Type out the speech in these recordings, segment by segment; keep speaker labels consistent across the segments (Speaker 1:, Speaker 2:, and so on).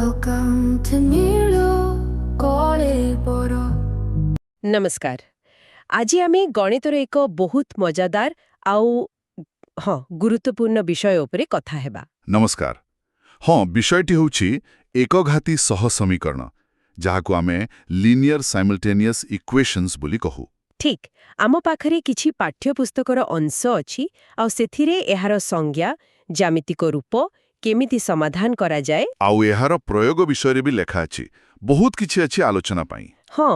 Speaker 1: Welcome to Nilokalebara.
Speaker 2: ନମସ୍କାର। ଆଜି ଆମେ ଗଣିତର ଏକ ବହୁତ ମଜାଦାର ଆଉ ଗୁରୁତ୍ୱପୂର୍ଣ୍ଣ ବିଷୟ ଉପରେ କଥା ହେବା।
Speaker 3: ନମସ୍କାର। ହଁ, ବିଷୟଟି ହେଉଛି ଏକଘାତୀ ସହସମୀକରଣ, ଯାହାକୁ ଆମେ ଲିନିୟର ସାଇମଲ୍ଟେନିୟସ୍ ଇକ୍ୱେସନ୍ସ ବୋଲି କହୁ।
Speaker 2: ଠିକ୍। ଆମ ପାଖରେ କିଛି ପାଠ୍ୟପୁସ୍ତକର ଅଂଶ ଅଛି ଆଉ ସେଥିରେ ଏହାର ସଂଜ୍ଞା, ଜ୍ୟାମିତିକ ରୂପ, କେମିତି ସମାଧାନ କରାଯାଏ,
Speaker 3: ଆଉ ଏହାର ପ୍ରୟୋଗ ବିଷୟରେ ବି ଲେଖା ଅଛି। ବହୁତ କିଛି ଅଛି ଆଲୋଚନା ପାଇଁ।
Speaker 2: ହଁ,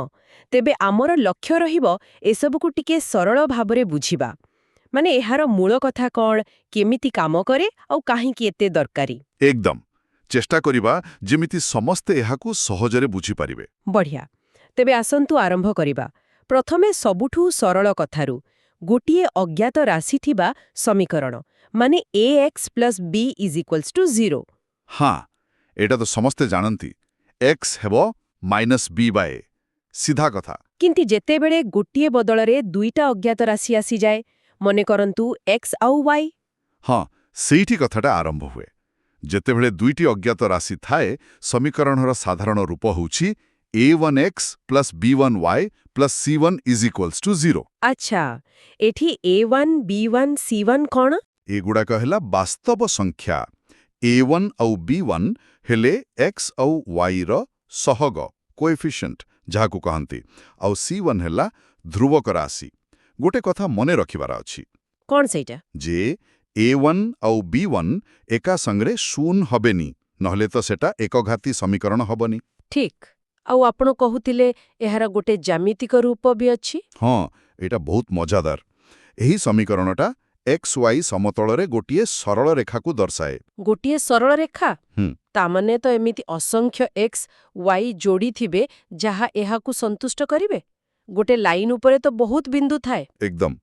Speaker 2: ତେବେ ଆମର ଲକ୍ଷ୍ୟ ରହିବ ଏସବୁକୁ ଟିକେ ସରଳ ଭାବରେ ବୁଝିବା। ମାନେ ଏହାର ମୂଳ କଥା କ'ଣ, କେମିତି କାମ କରେ ଆଉ କାହିଁକି ଏତେ ଦରକାରୀ।
Speaker 3: ଏକଦମ। ଚେଷ୍ଟା କରିବା ଯେମିତି ସମସ୍ତେ ଏହାକୁ ସହଜରେ ବୁଝିପାରିବେ।
Speaker 2: ବଢ଼ିଆ। ତେବେ ଆସନ୍ତୁ ଆରମ୍ଭ କରିବା। ପ୍ରଥମେ ସବୁଠୁ ସରଳ କଥାରୁ, ଗୋଟିଏ ଅଜ୍ଞାତ ରାଶି ଥିବା ସମୀକରଣ, ମାନେ ax plus b is equals to 0।
Speaker 3: ହଁ, ଏଇଟା ତ ସମସ୍ତେ ଜାଣନ୍ତି। ଏକ୍ସ ହେବ ମାଇନସ୍ ବି ବାଇ ଏ। ସିଧା କଥା।
Speaker 2: କିନ୍ତୁ ଯେତେବେଳେ ଗୋଟିଏ ବଦଳରେ ଦୁଇଟା ଅଜ୍ଞାତ ରାଶି ଆସିଯାଏ, ମନେ କରନ୍ତୁ x ଆଉ y,
Speaker 3: ହଁ, ସେଇଠି କଥାଟା ଆରମ୍ଭ ହୁଏ। ଯେତେବେଳେ ଦୁଇଟି ଅଜ୍ଞାତ ରାଶି ଥାଏ, ସମୀକରଣର ସାଧାରଣ ରୂପ ହେଉଛି a1x plus b1y plus c1 is equals to 0।
Speaker 2: ଆଚ୍ଛା, ଏଠି a1, b1, c1 କ'ଣ?
Speaker 3: ଏଗୁଡ଼ାକ ହେଲା ବାସ୍ତବ ସଂଖ୍ୟା। a1 ଆଉ b1 ହେଲେ x ଆଉ y ର ସହଗ, କୋଏଫିସିଏଣ୍ଟ ଯାହାକୁ କହନ୍ତି, ଆଉ c1 ହେଲା ଧ୍ରୁବକ ରାଶି। ଗୋଟେ କଥା ମନେ ରଖିବାର ଅଛି
Speaker 2: କ'ଣ ସେଇଟା?
Speaker 3: ଯେ a1 ଆଉ b1 ଏକା ସାଙ୍ଗରେ ଶୂନ ହବେନି, ନହେଲେ ତ ସେଟା ଏକଘାତୀ ସମୀକରଣ ହବନି।
Speaker 2: ଠିକ୍। ଆଉ ଆପଣ କହୁଥିଲେ ଏହାର ଗୋଟେ ଜ୍ୟାମିତିକ ରୂପ ବି ଅଛି?
Speaker 3: ହଁ, ଏଇଟା ବହୁତ ମଜାଦାର। ଏହି ସମୀକରଣଟା ଏକ୍ସ ୱାଇ ସମତଳରେ ଗୋଟିଏ ସରଳ ରେଖାକୁ ଦର୍ଶାଏ।
Speaker 2: ଗୋଟିଏ ସରଳ ରେଖା?
Speaker 3: ହୁଁ।
Speaker 2: ତାମାନେ ତ ଏମିତି ଅସଂଖ୍ୟ ଏକ୍ସ ୱାଇ ଯୋଡ଼ି ଥିବେ ଯାହା ଏହାକୁ ସନ୍ତୁଷ୍ଟ କରିବେ। ଗୋଟେ ଲାଇନ୍ ଉପରେ ତ ବହୁତ ବିନ୍ଦୁ ଥାଏ।
Speaker 3: ଏକଦମ।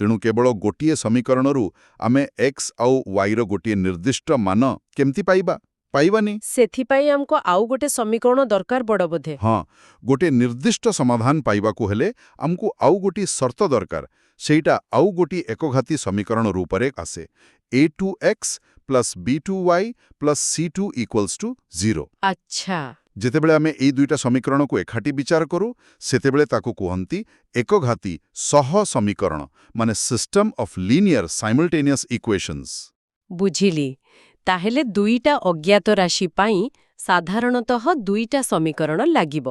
Speaker 3: ତେଣୁ କେବଳ ଗୋଟିଏ ସମୀକରଣରୁ ଆମେ ଏକ୍ସ ଆଉ ୱାଇର ଗୋଟିଏ ନିର୍ଦ୍ଦିଷ୍ଟ ମାନ କେମିତି ପାଇବା? ପାଇବାନି।
Speaker 2: ସେଥିପାଇଁ ଆମକୁ ଆଉ ଗୋଟେ ସମୀକରଣ ଦରକାର ପଡ଼େ ବୋଧେ?
Speaker 3: ହଁ, ଗୋଟିଏ ନିର୍ଦ୍ଦିଷ୍ଟ ସମାଧାନ ପାଇବାକୁ ହେଲେ ଆମକୁ ଆଉ ଗୋଟିଏ ସର୍ତ୍ତ ଦରକାର। ସେଇଟା ଆଉ ଗୋଟିଏ ଏକଘାତୀ ସମୀକରଣ ରୂପରେ ଆସେ, a2x plus b2y plus c2 equals to 0। ଯେତେବେଳେ ଆମେ ଏଇ ଦୁଇଟା ସମୀକରଣକୁ ଏକାଠି ବିଚାର କରୁ, ସେତେବେଳେ ତାକୁ କୁହନ୍ତି ଏକଘାତୀ ସହ ସମୀକରଣ, ମାନେ system of linear simultaneous equations।
Speaker 2: ବୁଝିଲି। ତାହେଲେ ଦୁଇଟା ଅଜ୍ଞାତ ରାଶି ପାଇଁ ସାଧାରଣତଃ ଦୁଇଟା ସମୀକରଣ ଲାଗିବ।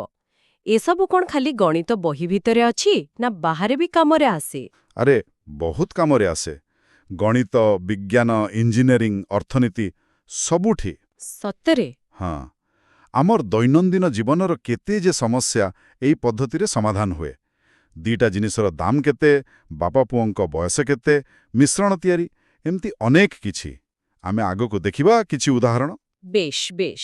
Speaker 2: ଏସବୁ କ'ଣ ଖାଲି ଗଣିତ ବହି ଭିତରେ ଅଛି ନା ବାହାରେ ବି କାମରେ ଆସେ?
Speaker 3: ଆରେ, ବହୁତ କାମରେ ଆସେ। ଗଣିତ, ବିଜ୍ଞାନ, ଇଞ୍ଜିନିୟରିଂ, ଅର୍ଥନୀତି, ସବୁଠି।
Speaker 2: ସତରେ?
Speaker 3: ହଁ, ଆମର ଦୈନନ୍ଦିନ ଜୀବନର କେତେ ଯେ ସମସ୍ୟା ଏଇ ପଦ୍ଧତିରେ ସମାଧାନ ହୁଏ। ଦିଟା ଜିନିଷର ଦାମ କେତେ, ବାପା ପୁଅଙ୍କ ବୟସ କେତେ, ମିଶ୍ରଣ ତିଆରି, ଏମିତି ଅନେକ କିଛି। ଆମେ ଆଗକୁ ଦେଖିବା କିଛି ଉଦାହରଣ।
Speaker 2: ବେଶ ବେଶ।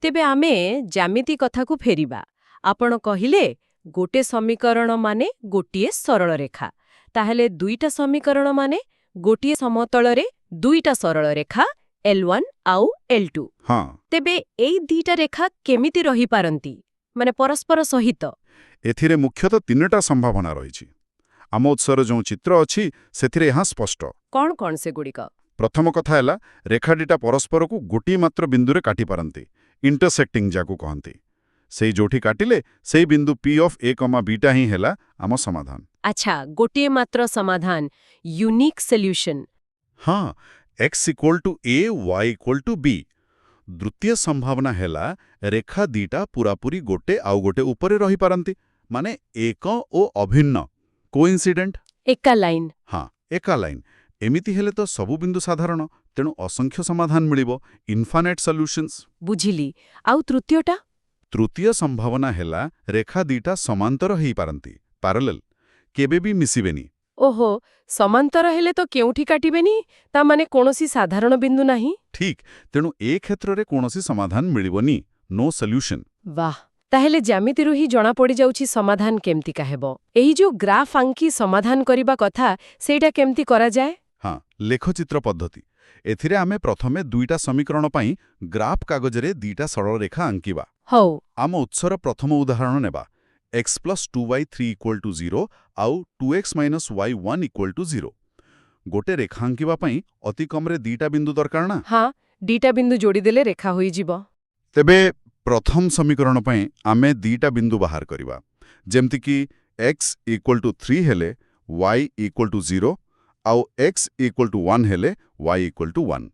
Speaker 2: ତେବେ ଆମେ ଜ୍ୟାମିତି କଥାକୁ ଫେରିବା। ଆପଣ କହିଲେ ଗୋଟେ ସମୀକରଣ ମାନେ ଗୋଟିଏ ସରଳ ରେଖା। ତାହେଲେ ଦୁଇଟା ସମୀକରଣ ମାନେ ଗୋଟିଏ ସମତଳରେ ଦୁଇଟା ସରଳ ରେଖା, L1 ଆଉ L2। ତେବେ ଏଇ ଦିଟା ରେଖା କେମିତି ରହିପାରନ୍ତି, ମାନେ ପରସ୍ପର ସହିତ?
Speaker 3: ଏଥିରେ ମୁଖ୍ୟତଃ ତିନିଟା ସମ୍ଭାବନା ରହିଛି। ଆମ ଉତ୍ସର ଯେଉଁ ଚିତ୍ର ଅଛି, ସେଥିରେ ଏହା ସ୍ପଷ୍ଟ।
Speaker 2: କ'ଣ କ'ଣ ସେଗୁଡ଼ିକ?
Speaker 3: ପ୍ରଥମ କଥା ହେଲା, ରେଖା ଦିଟା ପରସ୍ପରକୁ ଗୋଟିଏ ମାତ୍ର ବିନ୍ଦୁରେ କାଟିପାରନ୍ତି, ଇଣ୍ଟରସେକ୍ଟିଂ ଯାକୁ କହନ୍ତି। ସେଇ ଯୋଉଠି କାଟିଲେ, ସେଇ ବିନ୍ଦୁ P of A comma beta ହିଁ ହେଲା ଆମ ସମାଧାନ।
Speaker 2: ଆଚ୍ଛା, ଗୋଟିଏ ମାତ୍ର ସମାଧାନ, ୟୁନିକ୍ ସଲ୍ୟୁସନ୍।
Speaker 3: ହଁ, x equal to a, y equal to b। ଦ୍ୱିତୀୟ ସମ୍ଭାବନା ହେଲା, ରେଖା ଦିଟା ପୁରାପୁରି ଗୋଟେ ଆଉ ଗୋଟେ ଉପରେ ରହିପାରନ୍ତି, ମାନେ ଏକ ଓ ଅଭିନ୍ନ, କୋଇନ୍ସିଡେଣ୍ଟ।
Speaker 2: ଏକା ଲାଇନ୍।
Speaker 3: ହଁ, ଏକା ଲାଇନ୍। ଏମିତି ହେଲେ ତ ସବୁ ବିନ୍ଦୁ ସାଧାରଣ, ତେଣୁ ଅସଂଖ୍ୟ ସମାଧାନ ମିଳିବ, ଇନଫାନାଇଟ୍ ସଲ୍ୟୁସନ୍ସ।
Speaker 2: ବୁଝିଲି। ଆଉ ତୃତୀୟଟା?
Speaker 3: ତୃତୀୟ ସମ୍ଭାବନା ହେଲା, ରେଖା ଦିଟା ସମାନ୍ତର ହେଇପାରନ୍ତି, ପାରାଲେଲ, କେବେ ବି ମିଶିବେନି।
Speaker 2: ଓହୋ, ସମାନ୍ତର ହେଲେ ତ କେଉଁଠି କାଟିବେନି, ତା ମାନେ କୌଣସି ସାଧାରଣ ବିନ୍ଦୁ ନାହିଁ।
Speaker 3: ଠିକ୍। ତେଣୁ ଏ କ୍ଷେତ୍ରରେ କୌଣସି ସମାଧାନ ମିଳିବନି, ନୋ ସଲ୍ୟୁସନ୍।
Speaker 2: ବାଃ, ତାହେଲେ ଜ୍ୟାମିତିରୁ ହିଁ ଜଣାପଡ଼ିଯାଉଛି ସମାଧାନ କେମିତିକା ହେବ। ଏଇ ଯୋଉ ଗ୍ରାଫ୍ ଆଙ୍କି ସମାଧାନ କରିବା କଥା, ସେଇଟା କେମିତି କରାଯାଏ?
Speaker 3: ହଁ, ଲେଖଚିତ୍ର ପଦ୍ଧତି। ଏଥିରେ ଆମେ ପ୍ରଥମେ ଦୁଇଟା ସମୀକରଣ ପାଇଁ ଗ୍ରାଫ୍ କାଗଜରେ ଦିଟା ସରଳ ରେଖା ଆଙ୍କିବା। ଆମ ଉତ୍ସର ପ୍ରଥମ ଉଦାହରଣ ନେବା, x plus 2y 3 equal to 0 ଆଉ 2x minus y 1 equal to 0। ଗୋଟେ ରେଖା ଆଙ୍କିବା ପାଇଁ ଅତି କମରେ ଦିଟା ବିନ୍ଦୁ ଦରକାର ନା?
Speaker 2: ହଁ, ଦିଟା ବିନ୍ଦୁ ଯୋଡ଼ିଦେଲେ ରେଖା ହୋଇଯିବ।
Speaker 3: ତେବେ ପ୍ରଥମ ସମୀକରଣ ପାଇଁ ଆମେ ଦିଟା ବିନ୍ଦୁ ବାହାର କରିବା, ଯେମିତିକି x equal to 3 ହେଲେ y equal to 0 ଆଉ x equal to 1 ହେଲେ y equal to 1।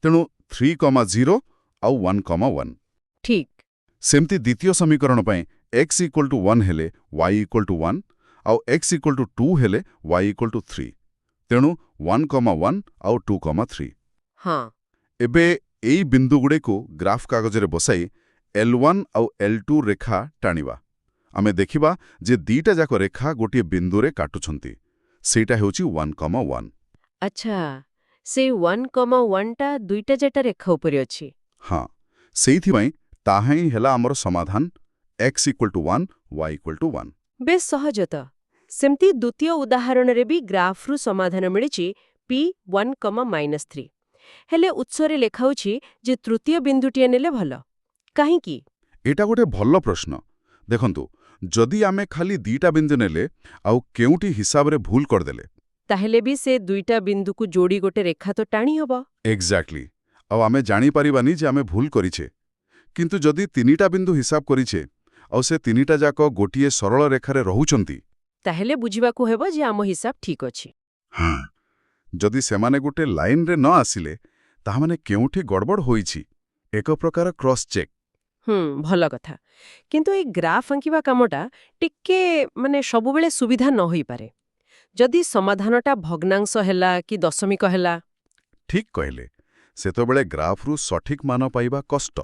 Speaker 3: ତେଣୁ 3,0 ଆଉ 1,1।
Speaker 2: ଠିକ୍।
Speaker 3: ସେମିତି ଦ୍ୱିତୀୟ ସମୀକରଣ ପାଇଁ x equal to 1 ହେଲେ y equal to 1 ଆଉ x equal to 2 ହେଲେ y equal to 3। ତେଣୁ 1,1 ଆଉ 2,3। ଏବେ ଏଇ ବିନ୍ଦୁଗୁଡ଼ିକୁ ଗ୍ରାଫ୍ କାଗଜରେ ବସାଇ L1 ଆଉ L2 ରେଖା ଟାଣିବା। ଆମେ ଦେଖିବା ଯେ ଦିଟା ଯାକ ରେଖା ଗୋଟିଏ ବିନ୍ଦୁରେ କାଟୁଛନ୍ତି। ସେଇଟା ହେଉଛି 1,1।
Speaker 2: ଆଚ୍ଛା, ସେଇ 1,1ଟା ଦୁଇଟା ଯାକ ରେଖା ଉପରେ ଅଛି।
Speaker 3: ହଁ, ସେଇଥିପାଇଁ ତାହା ହିଁ ହେଲା ଆମର ସମାଧାନ, x equal to 1, y equal to 1।
Speaker 2: ବେଶ୍ ସହଜ ତ। ସେମିତି ଦ୍ୱିତୀୟ ଉଦାହରଣରେ ବି ଗ୍ରାଫରୁ ସମାଧାନ ମିଳିଛି, p 1, -3। ହେଲେ ଉତ୍ସରେ ଲେଖାଉଛି ଯେ ତୃତୀୟ ବିନ୍ଦୁଟିଏ ନେଲେ ଭଲ। କାହିଁକି?
Speaker 3: ଏଇଟା ଗୋଟେ ଭଲ ପ୍ରଶ୍ନ। ଦେଖନ୍ତୁ, ଯଦି ଆମେ ଖାଲି ଦିଟା ବିନ୍ଦୁ ନେଲେ ଆଉ କେଉଁଠି ହିସାବରେ ଭୁଲ କରିଦେଲେ,
Speaker 2: ତାହେଲେ ବି ସେ ଦୁଇଟା ବିନ୍ଦୁକୁ ଯୋଡ଼ି ଗୋଟେ ରେଖା ତ ଟାଣି ହବ।
Speaker 3: ଏକ୍ଜାକ୍ଟଲି, ଆଉ ଆମେ ଜାଣିପାରିବାନି ଯେ ଆମେ ଭୁଲ କରିଛେ। କିନ୍ତୁ ଯଦି ତିନିଟା ବିନ୍ଦୁ ହିସାବ କରିଛେ ଆଉ ସେ ତିନିଟା ଯାକ ଗୋଟିଏ ସରଳ ରେଖାରେ ରହୁଛନ୍ତି,
Speaker 2: ତାହେଲେ ବୁଝିବାକୁ ହେବ ଯେ ଆମ ହିସାବ ଠିକ୍ ଅଛି।
Speaker 3: ହଁ, ଯଦି ସେମାନେ ଗୋଟେ ଲାଇନରେ ନ ଆସିଲେ, ତାହାମାନେ କେଉଁଠି ଗଡ଼ବଡ଼ ହୋଇଛି, ଏକ ପ୍ରକାର କ୍ରସ୍ ଚେକ୍।
Speaker 2: ଭଲ କଥା। କିନ୍ତୁ ଏଇ ଗ୍ରାଫ୍ ଆଙ୍କିବା କାମଟା ଟିକେ ମାନେ ସବୁବେଳେ ସୁବିଧା ନ ହୋଇପାରେ, ଯଦି ସମାଧାନଟା ଭଗ୍ନାଂଶ ହେଲା କି ଦଶମିକ ହେଲା।
Speaker 3: ଠିକ୍ କହିଲେ, ସେତେବେଳେ ଗ୍ରାଫରୁ ସଠିକ୍ ମାନ ପାଇବା କଷ୍ଟ।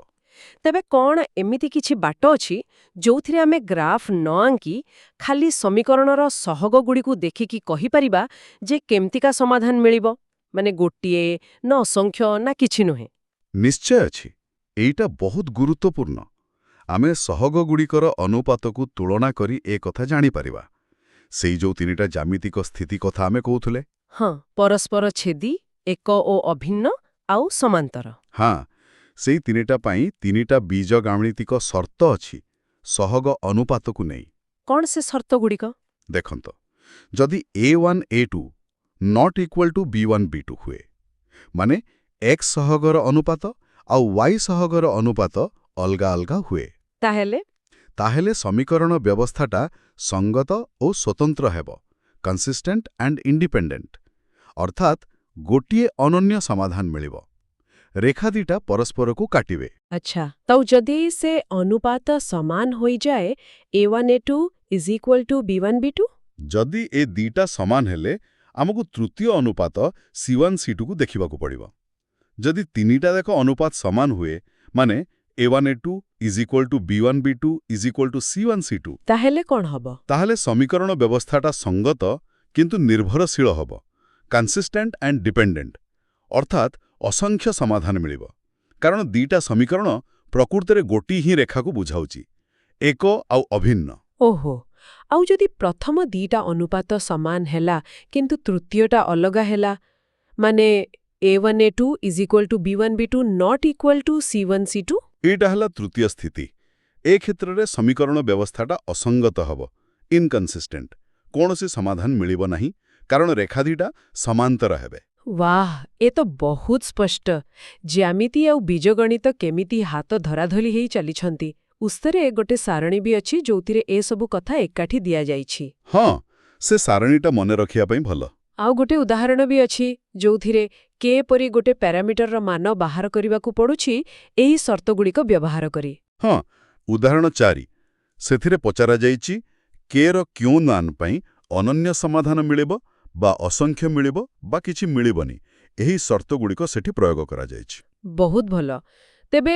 Speaker 2: ତେବେ କ'ଣ ଏମିତି କିଛି ବାଟ ଅଛି ଯୋଉଥିରେ ଆମେ ଗ୍ରାଫ୍ ନ ଆଙ୍କି ଖାଲି ସମୀକରଣର ସହଗଗୁଡ଼ିକୁ ଦେଖିକି କହିପାରିବା ଯେ କେମିତିକା ସମାଧାନ ମିଳିବ, ମାନେ ଗୋଟିଏ ନା ଅସଂଖ୍ୟ ନା କିଛି ନୁହେଁ?
Speaker 3: ନିଶ୍ଚୟ ଅଛି। ଏଇଟା ବହୁତ ଗୁରୁତ୍ୱପୂର୍ଣ୍ଣ। ଆମେ ସହଗଗୁଡ଼ିକର ଅନୁପାତକୁ ତୁଳନା କରି ଏ କଥା ଜାଣିପାରିବା। ସେଇ ଯୋଉ ତିନିଟା ଜ୍ୟାମିତିକ ସ୍ଥିତି କଥା ଆମେ କହୁଥିଲେ,
Speaker 2: ହଁ, ପରସ୍ପର ଛେଦି, ଏକ ଓ ଅଭିନ୍ନ ଆଉ ସମାନ୍ତର।
Speaker 3: ହଁ, ସେଇ ତିନିଟା ପାଇଁ ତିନିଟା ବୀଜଗାଣିତିକ ସର୍ତ୍ତ ଅଛି ସହଗ ଅନୁପାତକୁ ନେଇ।
Speaker 2: କ'ଣ ସେ ସର୍ତ୍ତଗୁଡ଼ିକ?
Speaker 3: ଦେଖନ୍ତୁ, ଯଦି a1 a2 not equal to b1 b2 ହୁଏ, ମାନେ x ସହଗର ଅନୁପାତ ଆଉ y ସହଗର ଅନୁପାତ ଅଲଗା ଅଲଗା ହୁଏ,
Speaker 2: ତାହେଲେ?
Speaker 3: ତାହେଲେ ସମୀକରଣ ବ୍ୟବସ୍ଥାଟା ସଙ୍ଗତ ଓ ସ୍ୱତନ୍ତ୍ର ହେବ, କନସିଷ୍ଟେଣ୍ଟ ଆଣ୍ଡ ଇଣ୍ଡିପେଣ୍ଡେଣ୍ଟ। ଅର୍ଥାତ୍ ଗୋଟିଏ ଅନନ୍ୟ ସମାଧାନ ମିଳିବ। ରେଖା ଦିଟା ପରସ୍ପରକୁ କାଟିବେ।
Speaker 2: ଆଚ୍ଛା, ତ ଯଦି ସେ ଅନୁପାତ ସମାନ ହୋଇଯାଏ, a1 a2 is equal to b1 b2?
Speaker 3: ଯଦି ଏ ଦିଟା ସମାନ ହେଲେ, ଆମକୁ ତୃତୀୟ ଅନୁପାତ C1 C2କୁ ଦେଖିବାକୁ ପଡ଼ିବ। ଯଦି ତିନିଟା ଯାକ ଅନୁପାତ ସମାନ ହୁଏ, ମାନେ a1 a2 is equal to b1 b2 is equal to c1 c2,
Speaker 2: ତାହେଲେ କ'ଣ ହବ?
Speaker 3: ତାହେଲେ ସମୀକରଣ ବ୍ୟବସ୍ଥାଟା ସଙ୍ଗତ କିନ୍ତୁ ନିର୍ଭରଶୀଳ ହେବ, କନସିଷ୍ଟେଣ୍ଟ ଆଣ୍ଡ ଡିପେଣ୍ଡେଣ୍ଟ। ଅର୍ଥାତ୍ ଅସଂଖ୍ୟ ସମାଧାନ ମିଳିବ, କାରଣ ଦିଟା ସମୀକରଣ ପ୍ରକୃତରେ ଗୋଟିଏ ହିଁ ରେଖାକୁ ବୁଝାଉଛି, ଏକ ଆଉ ଅଭିନ୍ନ।
Speaker 2: ଓହୋ, ଆଉ ଯଦି ପ୍ରଥମ ଦିଟା ଅନୁପାତ ସମାନ ହେଲା କିନ୍ତୁ ତୃତୀୟଟା ଅଲଗା ହେଲା, ମାନେ a1 a2 is equal to b1 b2 not equal to c1 c2?
Speaker 3: ଏଇଟା ହେଲା ତୃତୀୟ ସ୍ଥିତି। ଏ କ୍ଷେତ୍ରରେ ସମୀକରଣ ବ୍ୟବସ୍ଥାଟା ଅସଙ୍ଗତ ହେବ, ଇନକନସିଷ୍ଟେଣ୍ଟ। କୌଣସି ସମାଧାନ ମିଳିବ ନାହିଁ, କାରଣ ରେଖା ଦିଟା ସମାନ୍ତର ହେବେ।
Speaker 2: ବାଃ, ଏ ତ ବହୁତ ସ୍ପଷ୍ଟ। ଜ୍ୟାମିତି ଆଉ ବୀଜଗଣିତ କେମିତି ହାତ ଧରାଧରି ହେଇ ଚାଲିଛନ୍ତି। ଉତ୍ସରେ ଗୋଟେ ସାରଣୀ ବି ଅଛି ଯୋଉଥିରେ ଏସବୁ କଥା ଏକାଠି ଦିଆଯାଇଛି।
Speaker 3: ହଁ, ସେ ସାରଣୀଟା ମନେ ରଖିବା ପାଇଁ ଭଲ।
Speaker 2: ଆଉ ଗୋଟେ ଉଦାହରଣ ବି ଅଛି ଯୋଉଥିରେ କେ ପରି ଗୋଟେ ପ୍ୟାରାମିଟରର ମାନ ବାହାର କରିବାକୁ ପଡୁଛି ଏହି ସର୍ତ୍ତଗୁଡ଼ିକ ବ୍ୟବହାର କରି।
Speaker 3: ହଁ, ଉଦାହରଣ 4। ସେଥିରେ ପଚରାଯାଇଛି କେ ର କେଉଁ ମାନ ପାଇଁ ଅନନ୍ୟ ସମାଧାନ ମିଳିବ ବା ଅସଂଖ୍ୟ ମିଳିବ ବା କିଛି ମିଳିବନି। ଏହି ସର୍ତ୍ତଗୁଡ଼ିକ ସେଠି ପ୍ରୟୋଗ କରାଯାଇଛି।
Speaker 2: ବହୁତ ଭଲ। ତେବେ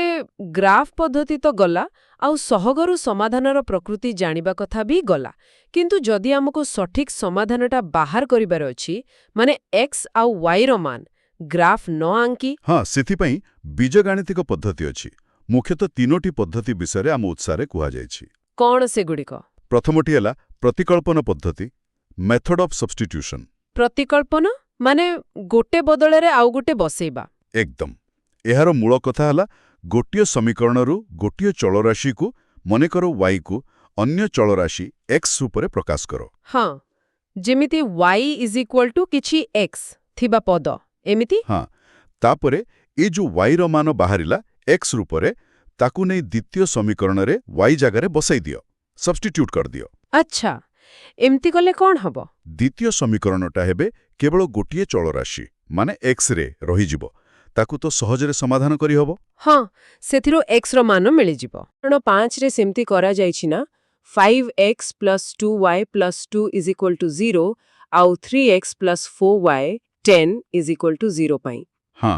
Speaker 2: ଗ୍ରାଫ୍ ପଦ୍ଧତି ତ ଗଲା ଆଉ ସହଗରୁ ସମାଧାନର ପ୍ରକୃତି ଜାଣିବା କଥା ବି ଗଲା। କିନ୍ତୁ ଯଦି ଆମକୁ ସଠିକ୍ ସମାଧାନଟା ବାହାର କରିବାର ଅଛି, ମାନେ ଏକ୍ସ ଆଉ ୱାଇର ମାନ, ଗ୍ରାଫ୍ ନ ଆଙ୍କି?
Speaker 3: ହଁ, ସେଥିପାଇଁ ବୀଜଗାଣିତିକ ପଦ୍ଧତି ଅଛି। ମୁଖ୍ୟତଃ ତିନୋଟି ପଦ୍ଧତି ବିଷୟରେ ଆମ ଉତ୍ସରେ କୁହାଯାଇଛି।
Speaker 2: କ'ଣ ସେଗୁଡ଼ିକ?
Speaker 3: ପ୍ରଥମଟି ହେଲା ପ୍ରତିକଳ୍ପନ ପଦ୍ଧତି, ମେଥଡ୍ ଅଫ୍ ସବଷ୍ଟିଟ୍ୟୁସନ୍।
Speaker 2: ପ୍ରତିକଳ୍ପନ ମାନେ ଗୋଟେ ବଦଳରେ ଆଉ ଗୋଟେ ବସେଇବା?
Speaker 3: ଏକଦମ। ଏହାର ମୂଳ କଥା ହେଲା ଗୋଟିଏ ସମୀକରଣରୁ ଗୋଟିଏ ଚଳରାଶିକୁ, ମନେକର ୱାଇକୁ, ଅନ୍ୟ ଚଳରାଶି ଏକ୍ସ ଉପରେ ପ୍ରକାଶ କର।
Speaker 2: ହଁ, ଯେମିତି y is equal to କିଛି x ଥିବା ପଦ, ଏମିତି?
Speaker 3: ହଁ, ତାପରେ ଏ ଯୋଉ ୱାଇର ମାନ ବାହାରିଲା ଏକ୍ସ ରୂପରେ, ତାକୁ ନେଇ ଦ୍ୱିତୀୟ ସମୀକରଣରେ y ଜାଗାରେ ବସାଇ ଦିଅ, ସବଷ୍ଟିଟ୍ୟୁଟ୍ କରିଦିଅ।
Speaker 2: ଆଚ୍ଛା, ଏମିତି କଲେ କ'ଣ ହବ?
Speaker 3: ଦ୍ୱିତୀୟ ସମୀକରଣଟା ହେବେ କେବଳ ଗୋଟିଏ ଚଳରାଶି, ମାନେ x ରେ ରହିଯିବ। ତାକୁ ତ ସହଜରେ ସମାଧାନ କରିହେବ।
Speaker 2: ହଁ, ସେଥିରୁ x ର ମାନ ମିଳିଯିବ। କାରଣ 5ରେ ସେମିତି କରାଯାଇଛି ନା? 5x plus 2y plus 2 is equal to 0 ଆଉ 3x plus 4y 10 is equal to 0 ପାଇଁ।
Speaker 3: ହଁ,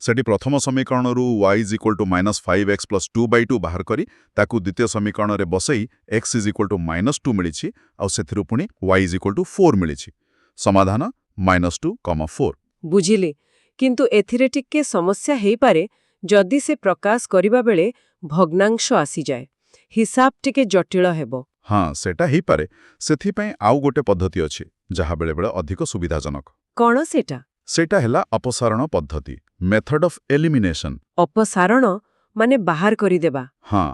Speaker 3: ସେଠି ପ୍ରଥମ ସମୀକରଣରୁ y is equal to minus 5x plus 2 by 2 ବାହାର କରି ତାକୁ ଦ୍ୱିତୀୟ ସମୀକରଣରେ ବସେଇ x is equal to minus 2 ମିଳିଛି, ଆଉ ସେଥିରୁ ପୁଣି y is equal to 4 ମିଳିଛି। ସମାଧାନ -2, 4।
Speaker 2: ବୁଝିଲି। କିନ୍ତୁ ଏଥିରେ ଟିକେ ସମସ୍ୟା ହେଇପାରେ ଯଦି ସେ ପ୍ରକାଶ କରିବା ବେଳେ ଭଗ୍ନାଂଶ ଆସିଯାଏ। ହିସାବ ଟିକେ ଜଟିଳ ହେବ।
Speaker 3: ହଁ, ସେଟା ହେଇପାରେ। ସେଥିପାଇଁ ଆଉ ଗୋଟେ ପଦ୍ଧତି ଅଛି, ଯାହା ବେଳେବେଳେ ଅଧିକ ସୁବିଧାଜନକ।
Speaker 2: କ'ଣ ସେଟା?
Speaker 3: ସେଇଟା ହେଲା ଅପସାରଣ ପଦ୍ଧତି, ମେଥଡ୍ ଅଫ୍ ଏଲିମିନେସନ୍।
Speaker 2: ଅପସାରଣ ମାନେ ବାହାର କରିଦେବା?
Speaker 3: ହଁ,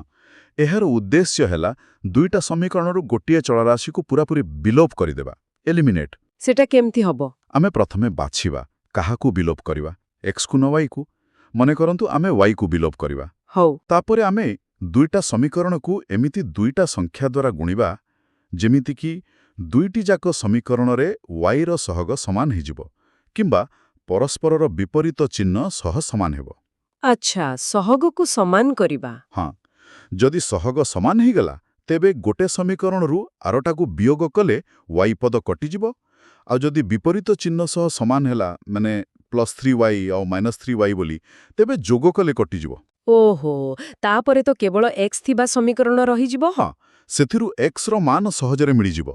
Speaker 3: ଏହାର ଉଦ୍ଦେଶ୍ୟ ହେଲା ଦୁଇଟା ସମୀକରଣରୁ ଗୋଟିଏ ଚଳରାଶିକୁ ପୂରାପୂରି ବିଲୋପ କରିଦେବା, ଏଲିମିନେଟ୍।
Speaker 2: ସେଟା କେମିତି ହବ?
Speaker 3: ଆମେ ପ୍ରଥମେ ବାଛିବା କାହାକୁ ବିଲୋପ କରିବା, ଏକ୍ସକୁ ନା ୱାଇକୁ। ମନେ କରନ୍ତୁ ଆମେ ୱାଇକୁ ବିଲୋପ କରିବା। ତାପରେ ଆମେ ଦୁଇଟା ସମୀକରଣକୁ ଏମିତି ଦୁଇଟା ସଂଖ୍ୟା ଦ୍ୱାରା ଗୁଣିବା, ଯେମିତିକି ଦୁଇଟି ଯାକ ସମୀକରଣରେ ୱାଇର ସହଗ ସମାନ ହେଇଯିବ କିମ୍ବା ପରସ୍ପରର ବିପରୀତ ଚିହ୍ନ ସହ ସମାନ ହେବ।
Speaker 2: ଆଚ୍ଛା, ସହଗକୁ ସମାନ କରିବା।
Speaker 3: ହଁ, ଯଦି ସହଗ ସମାନ ହେଇଗଲା, ତେବେ ଗୋଟେ ସମୀକରଣରୁ ଆରଟାକୁ ବିୟୋଗ କଲେ ୱାଇ ପଦ କଟିଯିବ। ଆଉ ଯଦି ବିପରୀତ ଚିହ୍ନ ସହ ସମାନ ହେଲା, ମାନେ +3y ଆଉ -3y ବୋଲି, ତେବେ ଯୋଗ କଲେ କଟିଯିବ।
Speaker 2: ଓହୋ, ତାପରେ ତ କେବଳ ଏକ୍ସ ଥିବା ସମୀକରଣ ରହିଯିବ।
Speaker 3: ହଁ, ସେଥିରୁ x ର ମାନ ସହଜରେ ମିଳିଯିବ।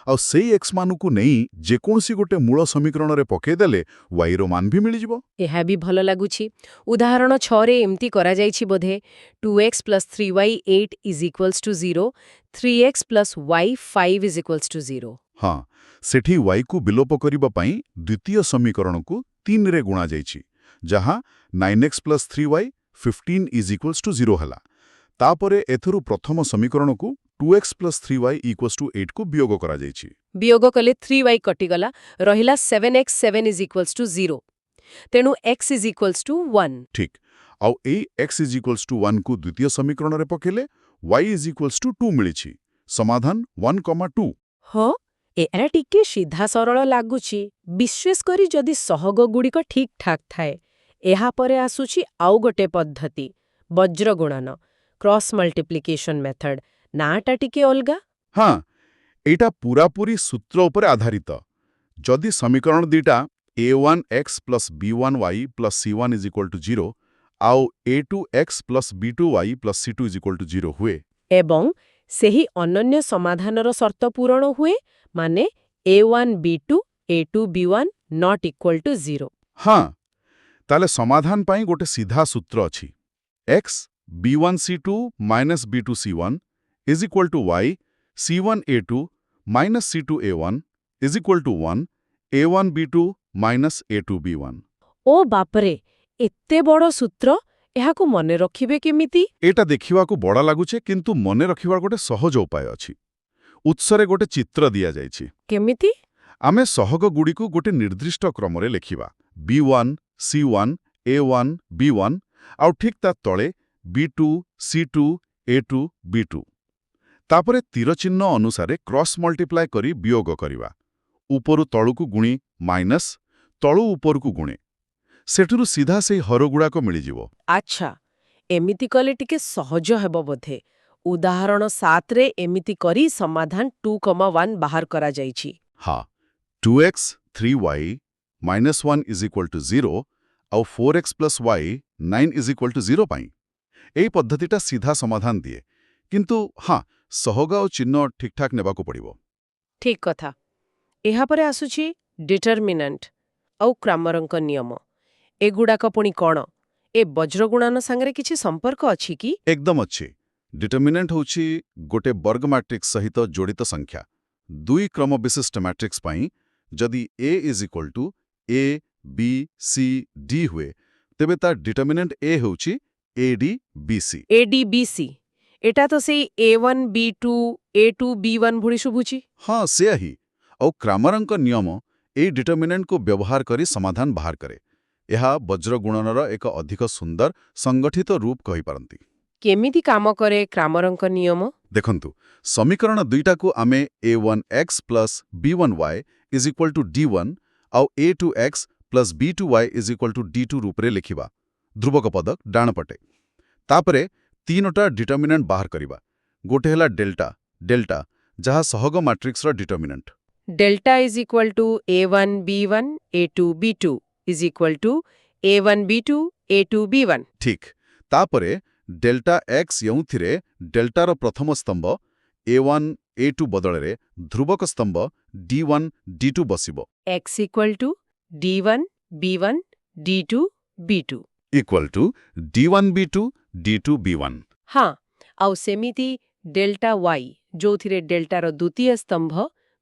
Speaker 3: ଆଉ ସେଇ x ମାନକୁ ନେଇ ଯେକୌଣସି ଗୋଟେ ମୂଳ ସମୀକରଣରେ ପକେଇଦେଲେ y ର ମାନ ବି ମିଳିଯିବ।
Speaker 2: ଏହା ବି ଭଲ ଲାଗୁଛି। ଉଦାହରଣ 6ରେ ଏମିତି କରାଯାଇଛି ବୋଧେ, 2x plus 3y 8 is equals to 0, 3x plus y 5 is equals to 0।
Speaker 3: ହଁ, ସେଠି y କୁ ବିଲୋପ କରିବା ପାଇଁ ଦ୍ୱିତୀୟ ସମୀକରଣକୁ 3ରେ ଗୁଣାଯାଇଛି, ଯାହା 9x plus 3y 15 is equals to 0 ହେଲା। ତାପରେ ଏଥିରୁ ପ୍ରଥମ ସମୀକରଣକୁ 2x plus 3y equals to 8କୁ ବିୟୋଗ କରାଯାଇଛି।
Speaker 2: ବିୟୋଗ କଲେ 3y କଟିଗଲା, ରହିଲା 7x 7 is equals to 0। ତେଣୁ x is equals to 1।
Speaker 3: ଠିକ୍। ଆଉ ଏଇ x is equals to 1କୁ ଦ୍ୱିତୀୟ ସମୀକରଣରେ ପକେଇଲେ y is equals to 2 ମିଳିଛି। ସମାଧାନ 1, 2।
Speaker 2: ହଁ, ଏହା ଟିକେ ସିଧା ସରଳ ଲାଗୁଛି, ବିଶେଷ କରି ଯଦି ସହଗଗୁଡ଼ିକ ଠିକ୍ ଠାକ୍ ଥାଏ। ଏହାପରେ ଆସୁଛି ଆଉ ଗୋଟେ ପଦ୍ଧତି, ବଜ୍ରଗୁଣନ, କ୍ରସ୍ ମଲ୍ଟିପ୍ଲିକେସନ୍ ମେଥଡ୍। ନାଁଟା ଟିକେ ଅଲଗା।
Speaker 3: ହଁ, ଏଇଟା ପୂରାପୂରି ସୂତ୍ର ଉପରେ ଆଧାରିତ। ଯଦି ସମୀକରଣ ଦୁଇଟା a1x plus b1y plus c1 is equal to 0 ଆଉ a2x plus b2y plus c2 is equal to 0 ହୁଏ,
Speaker 2: ଏବଂ ସେହି ଅନନ୍ୟ ସମାଧାନର ସର୍ତ୍ତ ପୂରଣ ହୁଏ, ମାନେ a1 b2 a2 b1 not equal to 0,
Speaker 3: ହଁ, ତାହେଲେ ସମାଧାନ ପାଇଁ ଗୋଟେ ସିଧା ସୂତ୍ର ଅଛି: x b1 c2 minus b2 c1 is equal to y c1 a2 minus c2 a1 is equal to 1 a1 b2 minus a2 b1।
Speaker 2: ଓ ବାପରେ, ଏତେ ବଡ଼ ସୂତ୍ର! ଏହାକୁ ମନେ ରଖିବେ କେମିତି?
Speaker 3: ଏଇଟା ଦେଖିବାକୁ ବଡ଼ ଲାଗୁଛି, କିନ୍ତୁ ମନେ ରଖିବାର ଗୋଟେ ସହଜ ଉପାୟ ଅଛି। ଉତ୍ସରେ ଗୋଟେ ଚିତ୍ର ଦିଆଯାଇଛି।
Speaker 2: କେମିତି?
Speaker 3: ଆମେ ସହଗଗୁଡ଼ିକୁ ଗୋଟେ ନିର୍ଦ୍ଦିଷ୍ଟ କ୍ରମରେ ଲେଖିବା, B1 C1 A1 B1, ଆଉ ଠିକ୍ ତା ତଳେ B2 C2 A2 B2। ତାପରେ ତୀର ଚିହ୍ନ ଅନୁସାରେ କ୍ରସ୍ ମଲ୍ଟିପ୍ଲାଏ କରି ବିୟୋଗ କରିବା। ଉପରୁ ତଳକୁ ଗୁଣି ମାଇନସ୍, ତଳୁ ଉପରକୁ ଗୁଣେ। ସେଠୁରୁ ସିଧା ସେଇ ହରଗୁଡ଼ାକ ମିଳିଯିବ।
Speaker 2: ଆଚ୍ଛା, ଏମିତି କଲେ ଟିକେ ସହଜ ହେବ ବୋଧେ। ଉଦାହରଣ 7ରେ ଏମିତି କରି ସମାଧାନ 2,1 ବାହାର କରାଯାଇଛି।
Speaker 3: ହଁ, 2x 3y minus 1 is equal to 0 ଆଉ 4x plus y 9 is equal to 0 ପାଇଁ ଏଇ ପଦ୍ଧତିଟା ସିଧା ସମାଧାନ ଦିଏ। କିନ୍ତୁ ହଁ, ସହଗ ଆଉ ଚିହ୍ନ ଠିକ୍ଠାକ୍ ନେବାକୁ ପଡ଼ିବ।
Speaker 2: ଠିକ୍ କଥା। ଏହାପରେ ଆସୁଛି ଡିଟର୍ମିନାଣ୍ଟ ଆଉ କ୍ରାମରଙ୍କ ନିୟମ। ଏଗୁଡ଼ାକ ପୁଣି କ'ଣ? ଏ ବଜ୍ରଗୁଣନ ସାଙ୍ଗରେ କିଛି ସମ୍ପର୍କ ଅଛି କି?
Speaker 3: ଏକଦମ ଅଛି। ଡିଟର୍ମିନାଣ୍ଟ ହେଉଛି ଗୋଟେ ବର୍ଗ ମ୍ୟାଟ୍ରିକ୍ସ ସହିତ ଜଡ଼ିତ ସଂଖ୍ୟା। ଦୁଇ କ୍ରମ ବିଶିଷ୍ଟ ମ୍ୟାଟ୍ରିକ୍ସ ପାଇଁ ଯଦି A is equal to A B C D ହୁଏ, ତେବେ ତା ଡିଟର୍ମିନାଣ୍ଟ A ହେଉଛି A D B C.
Speaker 2: A D B C, ଏଟା ତ ସେଇ A1 B2 A2 B1 ଭଳି ଶୁଭୁଛି।
Speaker 3: ହଁ, ସେୟା ହିଁ। ଆଉ କ୍ରାମରଙ୍କ ନିୟମ ଏଇ ଡିଟର୍ମିନାଣ୍ଟକୁ ବ୍ୟବହାର କରି ସମାଧାନ ବାହାର କରେ। ଏହା ବଜ୍ରଗୁଣନର ଏକ ଅଧିକ ସୁନ୍ଦର ସଂଗଠିତ ରୂପ କହିପାରନ୍ତି।
Speaker 2: କେମିତି କାମ କରେ କ୍ରାମରଙ୍କ ନିୟମ?
Speaker 3: ଦେଖନ୍ତୁ, ସମୀକରଣ ଦୁଇଟାକୁ ଆମେ a1x plus b1y is equal to d1 ଆଉ a2x plus b2y is equal to d2 ରୂପରେ ଲେଖିବା। ଧ୍ରୁବକ ପଦ ଡାହାଣ ପଟେ। ତାପରେ ତିନୋଟା ଡିଟର୍ମିନାଣ୍ଟ ବାହାର କରିବା। ଗୋଟେ ହେଲା ଡେଲ୍ଟା, ଡେଲ୍ଟା, ଯାହା ସହଗ ମାଟ୍ରିକ୍ସର determinant.
Speaker 2: Delta is equal to a1 b1 a2 b2 is equal to a1 b2 a2 b1.
Speaker 3: ଠିକ୍। ତାପରେ ଡେଲ୍ଟା ଏକ୍ସ, ଯେଉଁଥିରେ ଡେଲ୍ଟାର ପ୍ରଥମ ସ୍ତମ୍ଭ a1 a2 ବଦଳରେ ଧ୍ରୁବକ ସ୍ତମ୍ଭ d1 d2 ବସିବ।
Speaker 2: X equal to d1 b1 d2 b2
Speaker 3: equal to d1 b2 d2 b1.
Speaker 2: ହଁ, ଆଉ ସେମିତି ଡେଲ୍ଟା y, ଯୋଉଥିରେ ଡେଲ୍ଟାର ଦ୍ୱିତୀୟ ସ୍ତମ୍ଭ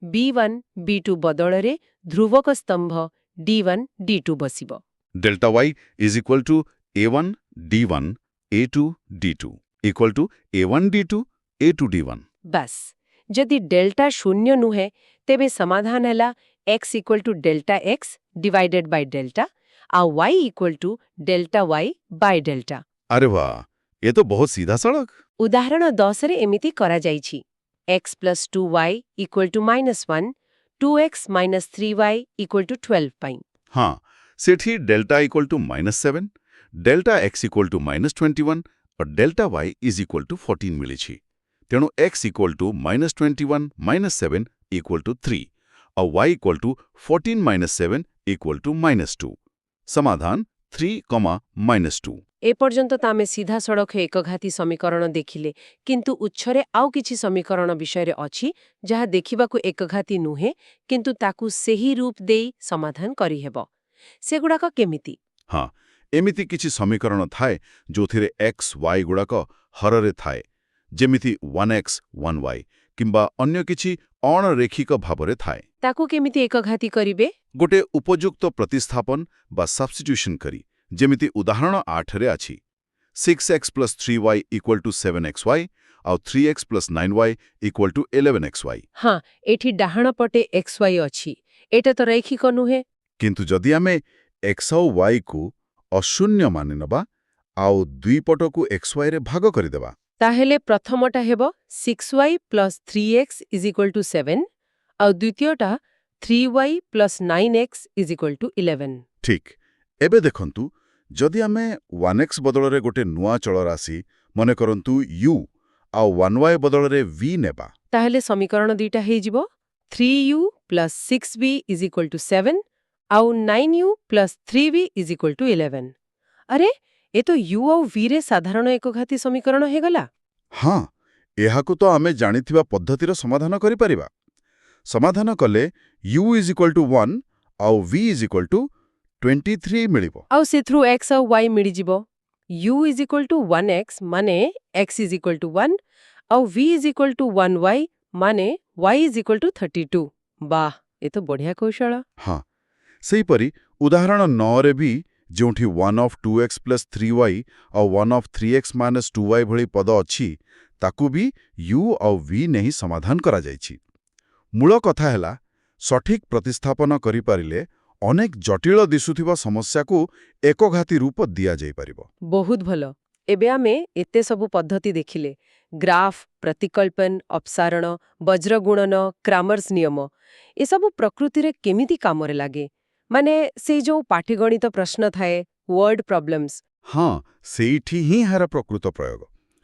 Speaker 2: b1 b2 ବଦଳରେ ଧ୍ରୁବକ ସ୍ତମ୍ଭ d1 d2 ବସିବ।
Speaker 3: Delta y is equal to a1 d1 a2 d2 equal to a1 d2 a2 d1.
Speaker 2: ବାସ୍, ଯଦି ଡେଲ୍ଟା ଶୂନ୍ୟ ନୁହେଁ, ତେବେ ସମାଧାନ ହେଲା x equal to delta x divided by delta ଆଉ y equal to delta y by delta.
Speaker 3: ଆରେ ବାଃ, ଏ ତ ବହୁତ ସିଧାସଳଖ।
Speaker 2: ଉଦାହରଣ 10ରେ ଏମିତି କରାଯାଇଛି। X plus 2y equal to minus 1, 2x minus 3y equal to 12 ପାଇଁ।
Speaker 3: ହଁ, ସେଠି delta equal to minus 7, delta x equal to minus 21 और delta y is equal to 14 ମିଳିଛି। ତେଣୁ x equal to minus 21 minus 7 equal to 3 ଆଉ y equal to 14 minus 7 equal to minus 2। ସମାଧାନ 3, minus 2।
Speaker 2: ଏପର୍ଯ୍ୟନ୍ତ ତ ଆମେ ସିଧାସଳଖ ଏକଘାତୀ ସମୀକରଣ ଦେଖିଲେ, କିନ୍ତୁ ଉତ୍ସରେ ଆଉ କିଛି ସମୀକରଣ ବିଷୟରେ ଅଛି, ଯାହା ଦେଖିବାକୁ ଏକଘାତୀ ନୁହେଁ, କିନ୍ତୁ ତାକୁ ସେହି ରୂପ ଦେଇ ସମାଧାନ କରିହେବ। ସେଗୁଡ଼ାକ କେମିତି?
Speaker 3: ହଁ, ଏମିତି କିଛି ସମୀକରଣ ଥାଏ ଯୋଉଥିରେ x, y ଗୁଡ଼ାକ ହରରେ ଥାଏ, ଯେମିତି 1x 1y, କିମ୍ବା ଅନ୍ୟ କିଛି ଅଣରେଖିକ ଭାବରେ ଥାଏ।
Speaker 2: ତାକୁ କେମିତି ଏକଘାତୀ କରିବେ?
Speaker 3: ଗୋଟେ ଉପଯୁକ୍ତ ପ୍ରତିସ୍ଥାପନ ବା ସବଷ୍ଟିଟ୍ୟୁସନ୍ କରି, ଯେମିତି ଉଦାହରଣ 8ରେ ଅଛି, 6x plus 3y equal to 7xy ଆଉ 3x plus 9y equal to 11xy.
Speaker 2: ହଁ, ଏଠି ଡାହାଣ ପଟେ ଏକ୍ସ ୱାଇ ଅଛି। ଏଇଟା ତ ରୈଖିକ ନୁହେଁ।
Speaker 3: କିନ୍ତୁ ଯଦି ଆମେ x ଆଉ y କୁ ଅଶୂନ୍ୟ ମାନିନେବା ଆଉ ଦୁଇ ପଟକୁ xy ରେ ଭାଗ କରିଦେବା,
Speaker 2: ତାହେଲେ ପ୍ରଥମଟା ହେବ 6y plus 3x is equal to 7 ଆଉ ଦ୍ୱିତୀୟଟା 3y plus 9x is equal to 11.
Speaker 3: ଠିକ୍। ଏବେ ଦେଖନ୍ତୁ, ଯଦି ଆମେ 1x ବଦଳରେ ଗୋଟେ ନୂଆ ଚଳରାଶି, ମନେ କରନ୍ତୁ u, ଆଉ 1y ବଦଳରେ v ନେବା,
Speaker 2: ତାହେଲେ ସମୀକରଣ ଦୁଇଟା ହେଇଯିବ 3u plus 6v is equal to 7 ଆଉ 9u plus 3v is equal to 11. ଆରେ, ଏ ତ u ଆଉ v ରେ ସାଧାରଣ ଏକଘାତୀ ସମୀକରଣ ହେଇଗଲା।
Speaker 3: ହଁ, ଏହାକୁ ତ ଆମେ ଜାଣିଥିବା ପଦ୍ଧତିର ସମାଧାନ କରିପାରିବା। ସମାଧାନ କଲେ u is equal to 1 ଆଉ v is equal to 23 ମିଳିବ।
Speaker 2: ଆଉ ସେଥିରୁ x ଆଉ y ମିଳିଯିବ। U is equal to 1x ମାନେ x is equal to 1 ଆଉ v is equal to 1y ମାନେ y is equal to 32. ବାଃ, ଏ ତ ବଢ଼ିଆ କୌଶଳ।
Speaker 3: ହଁ, ସେହିପରି ଉଦାହରଣ 9ରେ ବି, ଯେଉଁଠି 1 of 2x plus 3y ଆଉ 1 of 3x minus 2y ଭଳି ପଦ ଅଛି, ତାକୁ ବି u ଆଉ v ନେଇ ସମାଧାନ କରାଯାଇଛି। ମୂଳ କଥା ହେଲା, ସଠିକ୍ ପ୍ରତିସ୍ଥାପନ କରିପାରିଲେ ଅନେକ ଜଟିଳ ଦିଶୁଥିବା ସମସ୍ୟାକୁ ଏକଘାତୀ ରୂପ ଦିଆଯାଇପାରିବ।
Speaker 2: ବହୁତ ଭଲ। ଏବେ ଆମେ ଏତେ ସବୁ ପଦ୍ଧତି ଦେଖିଲେ, ଗ୍ରାଫ, ପ୍ରତିକଳ୍ପନ, ଅପସାରଣ, ବଜ୍ରଗୁଣନ, କ୍ରାମର୍ସ ନିୟମ, ଏସବୁ ପ୍ରକୃତିରେ କେମିତି କାମରେ ଲାଗେ? ମାନେ ସେଇ ଯୋଉ ପାଟିଗଣିତ ପ୍ରଶ୍ନ ଥାଏ, ୱାର୍ଡ ପ୍ରୋବ୍ଲେମ୍ସ।
Speaker 3: ହଁ, ସେଇଠି ହିଁ ଏହାର ପ୍ରକୃତ ପ୍ରୟୋଗ।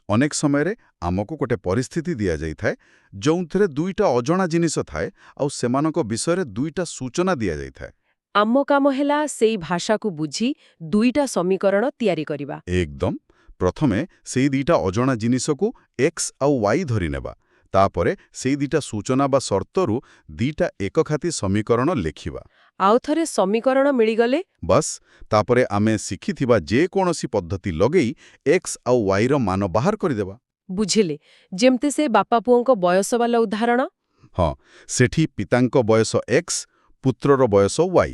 Speaker 3: ଅନେକ ସମୟରେ ଆମକୁ ଗୋଟେ ପରିସ୍ଥିତି ଦିଆଯାଇଥାଏ, ଯେଉଁଥିରେ ଦୁଇଟା ଅଜଣା ଜିନିଷ ଥାଏ ଆଉ ସେମାନଙ୍କ ବିଷୟରେ ଦୁଇଟା ସୂଚନା ଦିଆଯାଇଥାଏ।
Speaker 2: ଆମ କାମ ହେଲା ସେଇ ଭାଷାକୁ ବୁଝି ଦୁଇଟା ସମୀକରଣ ତିଆରି କରିବା।
Speaker 3: ଏକଦମ। ପ୍ରଥମେ ସେଇ ଦିଟା ଅଜଣା ଜିନିଷକୁ x ଆଉ y ଧରିନେବା। ତାପରେ ସେଇ ଦିଟା ସୂଚନା ବା ସର୍ତ୍ତରୁ ଦିଟା ଏକଘାତୀ ସମୀକରଣ ଲେଖିବା।
Speaker 2: ଆଉ ଥରେ ସମୀକରଣ ମିଳିଗଲେ?
Speaker 3: ବାସ୍, ତାପରେ ଆମେ ଶିଖିଥିବା ଯେକୌଣସି ପଦ୍ଧତି ଲଗେଇ x ଆଉ y ର ମାନ ବାହାର କରିଦେବା।
Speaker 2: ବୁଝିଲି। ଯେମିତି ସେ ବାପା ପୁଅଙ୍କ ବୟସ ବାଲା ଉଦାହରଣ।
Speaker 3: ହଁ, ସେଠି ପିତାଙ୍କ ବୟସ x, ପୁତ୍ରର ବୟସ y।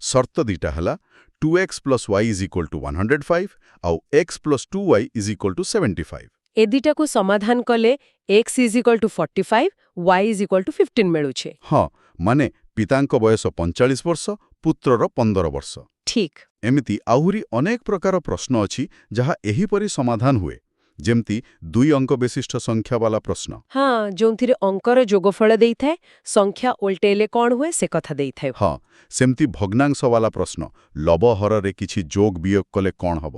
Speaker 3: ସର୍ତ୍ତ ଦିଟା ହେଲା 2x plus y is equal to 105 ଆଉ x plus 2y is equal to 75.
Speaker 2: ଏ ଦିଟାକୁ ସମାଧାନ କଲେ x is equal to 45, y is equal to 15 ମିଳୁଛି।
Speaker 3: ହଁ, ମାନେ ପିତାଙ୍କ ବୟସ 45 ବର୍ଷ, ପୁତ୍ରର 15 ବର୍ଷ।
Speaker 2: ଠିକ୍।
Speaker 3: ଏମିତି ଆହୁରି ଅନେକ ପ୍ରକାର ପ୍ରଶ୍ନ ଅଛି, ଯାହା ଏହିପରି ସମାଧାନ ହୁଏ। ଯେମିତି ଦୁଇ ଅଙ୍କ ବିଶିଷ୍ଟ ସଂଖ୍ୟାବାଲା ପ୍ରଶ୍ନ।
Speaker 2: ହଁ, ଯେଉଁଥିରେ ଅଙ୍କର ଯୋଗଫଳ ଦେଇଥାଏ, ସଂଖ୍ୟା ଓଲଟେଇଲେ କ'ଣ ହୁଏ ସେ କଥା ଦେଇଥାଏ।
Speaker 3: ହଁ, ସେମିତି ଭଗ୍ନାଂଶବାଲା ପ୍ରଶ୍ନ, ଲବ ହରରେ କିଛି ଯୋଗ ବିୟୋଗ କଲେ କ'ଣ ହବ,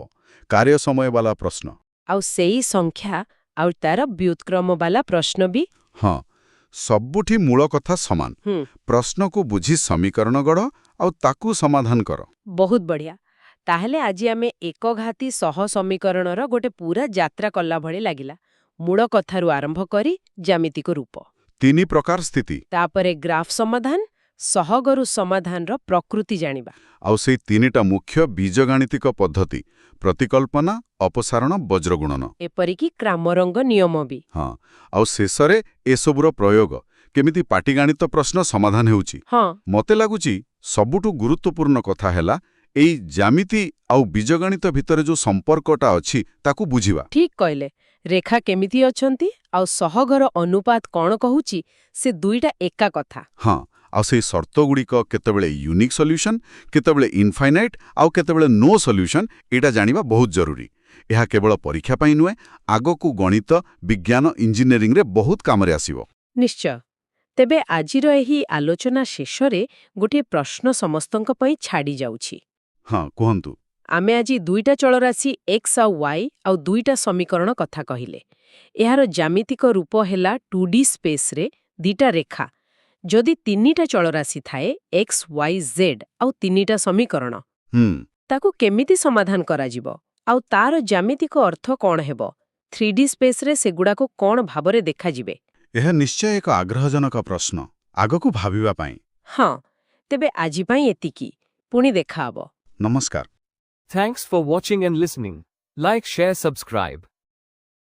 Speaker 3: କାର୍ଯ୍ୟ ସମୟବାଲା ପ୍ରଶ୍ନ।
Speaker 2: ଆଉ ସେଇ ସଂଖ୍ୟା ଆଉ ତାର ବ୍ୟୁତ୍କ୍ରମବାଲା ପ୍ରଶ୍ନ ବି।
Speaker 3: ହଁ, ସବୁଠି ମୂଳ କଥା ସମାନ। ପ୍ରଶ୍ନକୁ ବୁଝି ସମୀକରଣ ଗଢ଼ ଆଉ ତାକୁ ସମାଧାନ କର।
Speaker 2: ବହୁତ ବଢ଼ିଆ। ତାହେଲେ ଆଜି ଆମେ ଏକଘାତୀ ସହସମୀକରଣର ଗୋଟେ ପୂରା ଯାତ୍ରା କଲା ଭଳି ଲାଗିଲା। ମୂଳ କଥାରୁ ଆରମ୍ଭ କରି ଜ୍ୟାମିତିକ ରୂପ।
Speaker 3: ତିନି ପ୍ରକାର ସ୍ଥିତି।
Speaker 2: ତାପରେ ଗ୍ରାଫ ସମାଧାନ, ସହଗରୁ ସମାଧାନର ପ୍ରକୃତି ଜାଣିବା।
Speaker 3: ଆଉ ସେଇ ତିନିଟା ମୁଖ୍ୟ ବୀଜଗାଣିତିକ ପଦ୍ଧତି, ପ୍ରତିକଳ୍ପନା, ଅପସାରଣ, ବଜ୍ରଗୁଣନ।
Speaker 2: ଏପରିକି କ୍ରାମରଙ୍କ ନିୟମ ବି।
Speaker 3: ହଁ, ଆଉ ଶେଷରେ ଏସବୁର ପ୍ରୟୋଗ, କେମିତି ପାଟିଗାଣିତ ପ୍ରଶ୍ନ ସମାଧାନ ହେଉଛି। ମତେ ଲାଗୁଛି ସବୁଠୁ ଗୁରୁତ୍ୱପୂର୍ଣ୍ଣ କଥା ହେଲା, ଏଇ ଜ୍ୟାମିତି ଆଉ ବୀଜଗଣିତ ଭିତରେ ଯୋଉ ସମ୍ପର୍କଟା ଅଛି ତାକୁ ବୁଝିବା।
Speaker 2: ଠିକ୍ କହିଲେ। ରେଖା କେମିତି ଅଛନ୍ତି ଆଉ ସହଗର ଅନୁପାତ କ'ଣ କହୁଛି, ସେ ଦୁଇଟା ଏକା କଥା।
Speaker 3: ହଁ, ଆଉ ସେଇ ସର୍ତ୍ତଗୁଡ଼ିକ କେତେବେଳେ ୟୁନିକ୍ ସଲ୍ୟୁସନ୍, କେତେବେଳେ ଇନଫାଇନାଇଟ୍ ଆଉ କେତେବେଳେ ନୋ ସଲ୍ୟୁସନ୍, ଏଇଟା ଜାଣିବା ବହୁତ ଜରୁରୀ। ଏହା କେବଳ ପରୀକ୍ଷା ପାଇଁ ନୁହେଁ, ଆଗକୁ ଗଣିତ, ବିଜ୍ଞାନ, ଇଞ୍ଜିନିୟରିଂରେ ବହୁତ କାମରେ ଆସିବ।
Speaker 2: ନିଶ୍ଚୟ। ତେବେ ଆଜିର ଏହି ଆଲୋଚନା ଶେଷରେ ଗୋଟିଏ ପ୍ରଶ୍ନ ସମସ୍ତଙ୍କ ପାଇଁ ଛାଡ଼ି ଯାଉଛି।
Speaker 3: ହଁ, କୁହନ୍ତୁ।
Speaker 2: ଆମେ ଆଜି ଦୁଇଟା ଚଳରାଶି ଏକ୍ସ ଆଉ ୱାଇ ଆଉ ଦୁଇଟା ସମୀକରଣ କଥା କହିଲେ। ଏହାର ଜ୍ୟାମିତିକ ରୂପ ହେଲା 2D ସ୍ପେସ୍ରେ ଦିଟା ରେଖା। ଯଦି ତିନିଟା ଚଳରାଶି ଥାଏ, ଏକ୍ସ, ୱାଇ, ଜେଡ୍, ଆଉ ତିନିଟା ସମୀକରଣ, ତାକୁ କେମିତି ସମାଧାନ କରାଯିବ ଆଉ ତାର ଜ୍ୟାମିତିକ ଅର୍ଥ କ'ଣ ହେବ? 3D ସ୍ପେସ୍ରେ ସେଗୁଡ଼ାକ କ'ଣ ଭାବରେ ଦେଖାଯିବେ?
Speaker 3: ଏହା ନିଶ୍ଚୟ ଏକ ଆଗ୍ରହଜନକ ପ୍ରଶ୍ନ ଆଗକୁ ଭାବିବା ପାଇଁ।
Speaker 2: ହଁ, ତେବେ ଆଜି ପାଇଁ ଏତିକି। ପୁଣି ଦେଖାହବ।
Speaker 3: ନମସ୍କାର।
Speaker 1: Thanks for watching and listening. Like, share, subscribe.